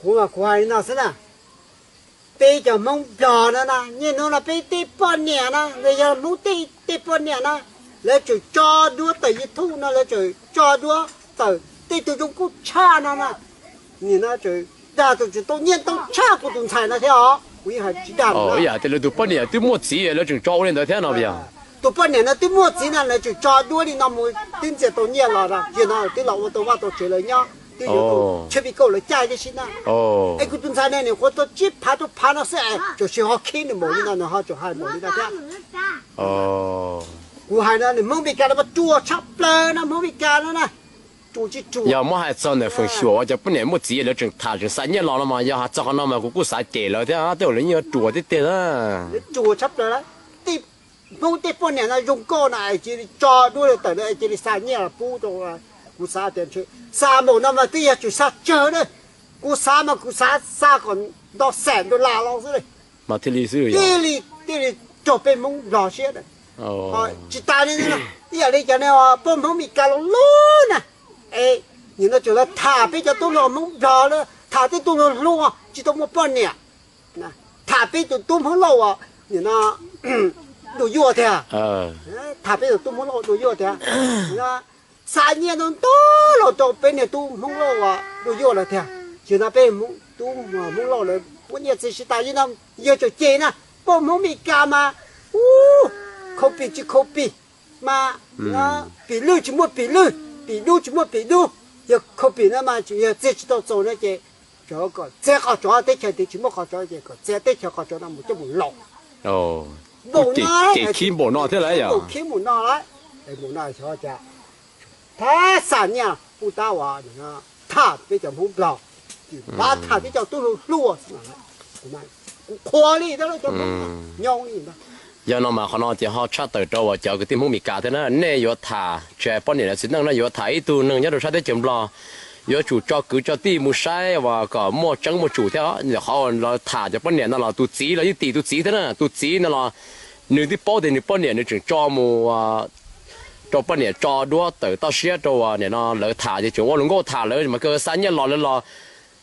Kuv mas kuv hais li no xwb na, peb cov Hmoob Nplog no na, niaj hnub no peb tej poj niam na, los yog Hmoob tej tej poj niam na, lawv tseem tso duab tawm YouTube no, lawv tseem tso duab tawm tej tug zoo nkauj tshaj no na. Nim no tseem dag tau tsis tau nyiaj tau tshaj kuv tus ntxhais no thiab os, kuv yeej hais tsis dag no. Ib yam tias lawv tus poj niam twb muaj txiv lawv tseem tso ua li ntawd thiab no yog? Tus poj niam no twb muaj txiv no lawv tseem tso duab li no mus twb ntxias tau nyiaj los no, yog no twb los ua tau vaj tau tsev lawv nyob twb yuav tau tshiab pib kauj lawv caij thiab xwb na. Es kuv tus ntxhais no nws qhuav tau tsib phav rau phav no xwb es tseem ho khib nws npaum li no, nws ho tseem hais npaum li no thiab. Kuv hais no nws Hmoob Mes Kas no mas ruam tshaj plaws na, Hmoob Mes Kas no na. Ruam tsis ruam. Yog muab hais txog ntawm feem xyuam uas cov poj niam muaj txiv lawv tseem tham tseem xa nyiaj los no mas yog hais txog qhov no mas kuv kuj xav cem lawv thiab, tej zaum lawv yeej yuav ruam tiag tiag na. Ruam tshaj plaws. Tej Hmoob tej poj niam no zoo nkauj no es cia li tso duab li tawm no es cia li xa nyiaj los pub rau, kuv xav tias ntshe xa npaum no mas twb yog tseem xa tsawg na. Kuv xav mas kuv xav xa kom nto xam nto las los xwb li. Mas thiaj li xwb, thiaj li, thiaj li raug peb Hmoob Nplog siab na. Tsis tas li, ib yam li cov poj Hmoob Mes Kas los lub na, es nim no tseem los tham peb cov tub hluas Hmoob Nplog, tham tej tub hluas hluas tsis tau muaj poj niam, tham peb tus tub Hmoob Lauj uas nim no dua yuaj tiag, tham peb tus tub Hmoob Lauj dua yuaj tiag, xa nyiaj ntau ntau los rau peb niag tub Hmoob Lauj uas dua yuaj lawm tiag. Ces no peb tub Hmoob Lauj lawv muaj nyiaj txiag tsis tas li no, yawg tseem cem na, poj Hmoob Mes Kas mas, u, khau pis tsis khau pis, mas pim lwj tsis muaj pim lwj, pim dub tsis muaj pim dub, yog khau pis no mas yog txiag tsis tau txaus no ces kom txiav qhov tsov, teb chaws twg tsis muaj qhov tsov ces kom txiav teb chaws qhov tsov no mus coj mus laus. Npaum no, ces khib npaum no thiab lawm, khib npaum no lawm, npaum no xyov cas thab xa nyiaj puj tab uas tham peb cov Hmoob Nplog, pab tham peb cov tub hluas hluas xwb, kuv qhuas li cov Hmoob nyob li ntag. Yog no mas qhov no ces ho tshaj tawm rau uas cov kwv tij Hmoob Mes Kas thiab na, nej yuav tham tsis hais poj niam los txiv neej na, yuav tham ib tug neeg nyob rau sab teb chaws Nplog, yuav tsum tso kwv tso tij mus saib uas kom muaj tseeb muaj tsum thiab. Qhov uas lawv tham cov poj niam no los tus txiv los yeej tim tus txiv thiab na, tus txiv no los nws twb paub tias nws poj niam nws tseem tso mus rau poj niam tso duab tawm toj siab rau uas nim no lawv tham ces tseem ua luag nkauj tham lawv mas kawg xa nyiaj los lawv los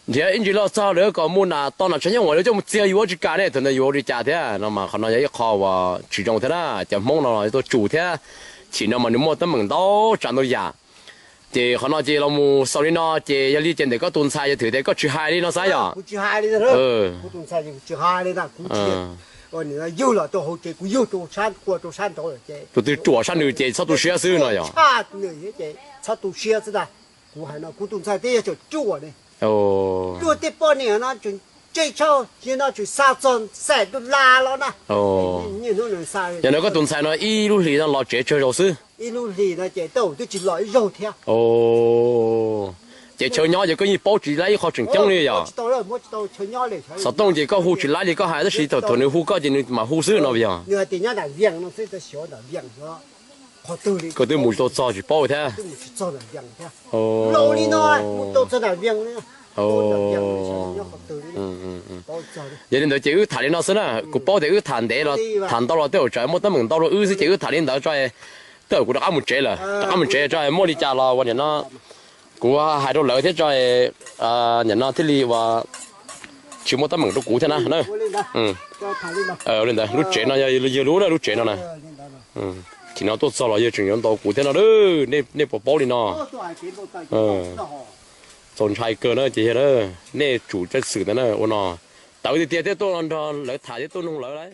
nrhiav ib ntsis los txog lawv kom mus nas to nas tshav nyob uas lawv coj mus txiag yuav tsis kam ne, thaum ntawd yuav ua li cas thiab no mas qhov no yog ib qho uas tsis zoo thiab na. Cov Hmoob no tuaj tsum thiab, chim no mas nws muaj teeb meem ntau tsav ntau yam. Ces qhov no ces los mus xaus li no ces yog li ces ntawm koj tus ntxhais yog twb tias koj tsis hais li no xav yom? Tus twg ruam sab nws ces txhob tu siab xwb no yog? Kuv hais no kuv tus ntxhais twb yog tseem ruam ne, ruam tej poj niam no tseem tseg tshaj, nim no tseem xa txog xam tu las los na. Yog no koj tus ntxhais no ib lub hlis no los tsev tsawg zaus xwb? Ib lub hlis no ces tau twb tsis los ib zaug thiab. Ces chaw nyob ces koj yeej paub tsis laib ib qho tseem ceeb li yom? Xov tooj ces koj hu tsis laib li koj hais tab sis thaum thaum nws hu koj ces nws mam hu xwb no yog? Koj twb mus tau txog tsis paub thiab. Yog li ntawd ces wb tham li no xwb na, kuv paub tias wb tham ntev los tham ntau los tej zaum tsam muaj teeb meem ntau rau wb xwb ces wb tham li ntawd tso, tej zaum kuv rov qab mus tsev lawm, rov qab mus tsev tso muaj li cas los ua nim no kuv hais rau lawv thiab tso, nim no thiaj li ua tsis muaj teeb meem rau kuv thiab na. Li ntawd lub tsev no yog yawg lub na, lub tsev no na. Thaum no tuaj txog los yawg tseem yuav ntaus kuv thiab no, nej puas paub li no? Txaus ntshai kawg na ces yog nej tsum ceeb xwm ntawd na ua no. Tawv tiag tiag thiaj tuaj nrog lawv tham thiab tuaj nug lawv lauj.